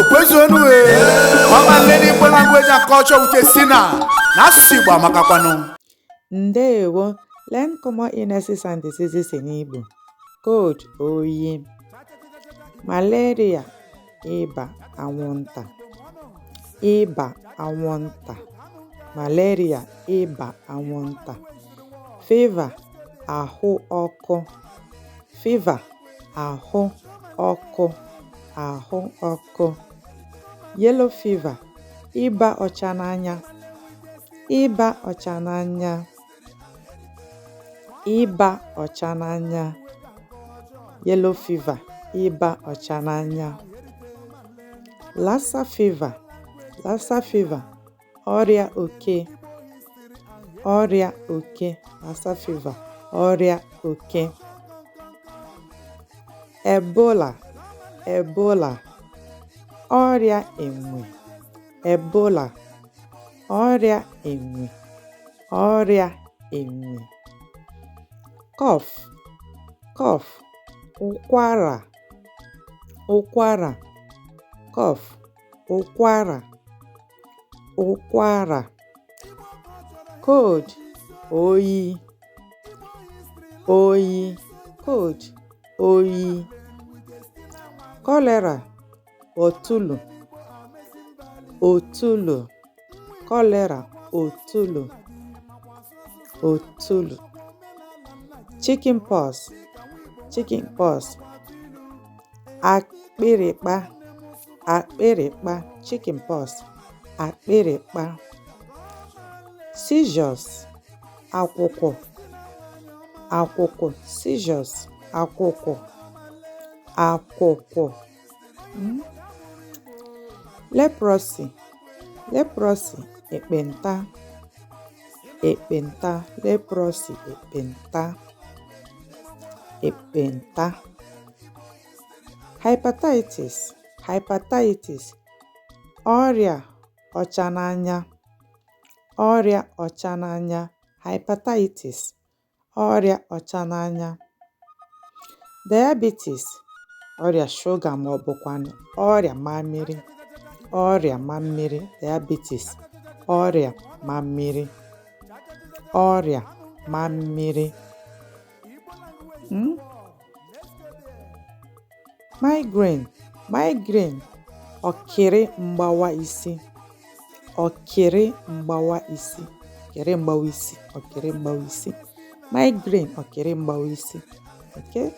Okwezuonu ọma nne n'Igbo language and culture with Sina na asụsụ Igbo amakakwanụ. Ndewo. Learn common illnesses and diseases in Igbo. Cold, oyi. Malaria, ịba anwụnta. Ịba anwụnta. Malaria, ịba anwụnta. Fever, ahụ ọkụ. Fever, ahụ ọkụ. Ahụ ọkụ. Yellow fever, ịba ọcha n'anya. Ịba ọcha n'anya. Ịba ọcha n'anya. Yellow fever, ịba ọcha n'anya. Lassa fever, Lassa fever, ọrịa oke. Ọrịa oke. Lassa fever, ọrịa oke. Ebola, Ebola, ọrịa enwe. Ebola, ọrịa enwe. Ọrịa enwe. Cough, cough, ụkwara. Ụkwara. Cough, ụkwara. Ụkwara. Cold, oyi. Oyi. Cold, oyi. Cholera, otulu. Otulu. Cholera, otulu. Otulu. Chicken pox, chicken pox, akpịrịkpa. Akpịrịkpa. Chicken pox, akpịrịkpa. Seizures, akwụkwụ. Akwụkwụ. Seizures, akwụkwụ. Akwụkwụ. Leprosy, leprosy, ekpenta. Ekpenta. Leprosy, ekpenta. Ekpenta. Hepatitis, hepatitis, ọrịa ọcha n'anya. Ọrịa ọcha n'anya. Hepatitis, ọrịa ọcha n'anya. Diabetes, ọrịa shuga ma ọ bụkwanụ ọrịa mamịrị. Ọrịa mamịrị. Diabetes, ọrịa mamịrị. Ọrịa mamịrị. Migraine, migraine, ọkịrị mgbawa isi. Ọkịrị mgbawa isi. Ọkịrị mgbawa isi. Ọkịrị mgbawa isi. Migraine, ọkịrị mgbawa isi. Okay?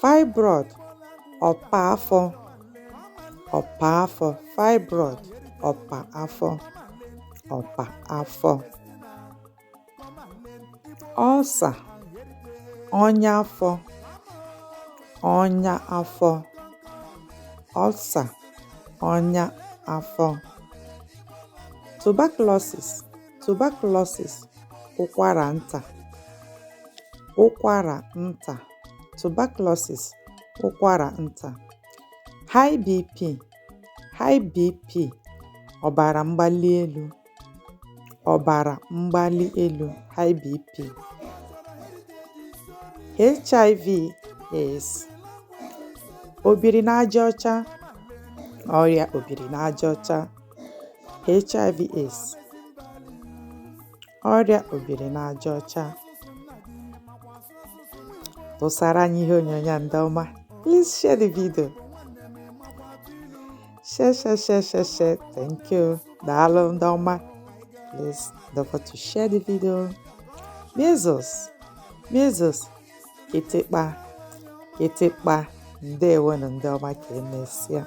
Fibroid, ọpa afọ. Ọpa afọ. Fibroid, ọpa afọ. Ọpa afọ. Ulcer, ọnya afọ. Ọnya afọ. Ulcer, ọnya afọ. Tuberculosis, tuberculosis, ụkwara nta. Ụkwara nta. Tuberculosis, ụkwara nta. High BP, high BP, ọbara mgbali elu. Ọbara mgbali elu. High BP. HIV AIDS, obiri n'aja ọcha. Ọrịa obiri n'aja ọcha. HIV AIDS, ọrịa obiri n'aja ọcha. Tụsara anyị ihe onyonyo a, ndị ọma. Please share the video. Share, share, share, share, share. Thank you. Daalụ, ndị ọma. Please don't forget to share the video. Measles, measles, kịtịkpa. Kịtịkpa. Ndewonu, ndị ọma. Ka emesịa.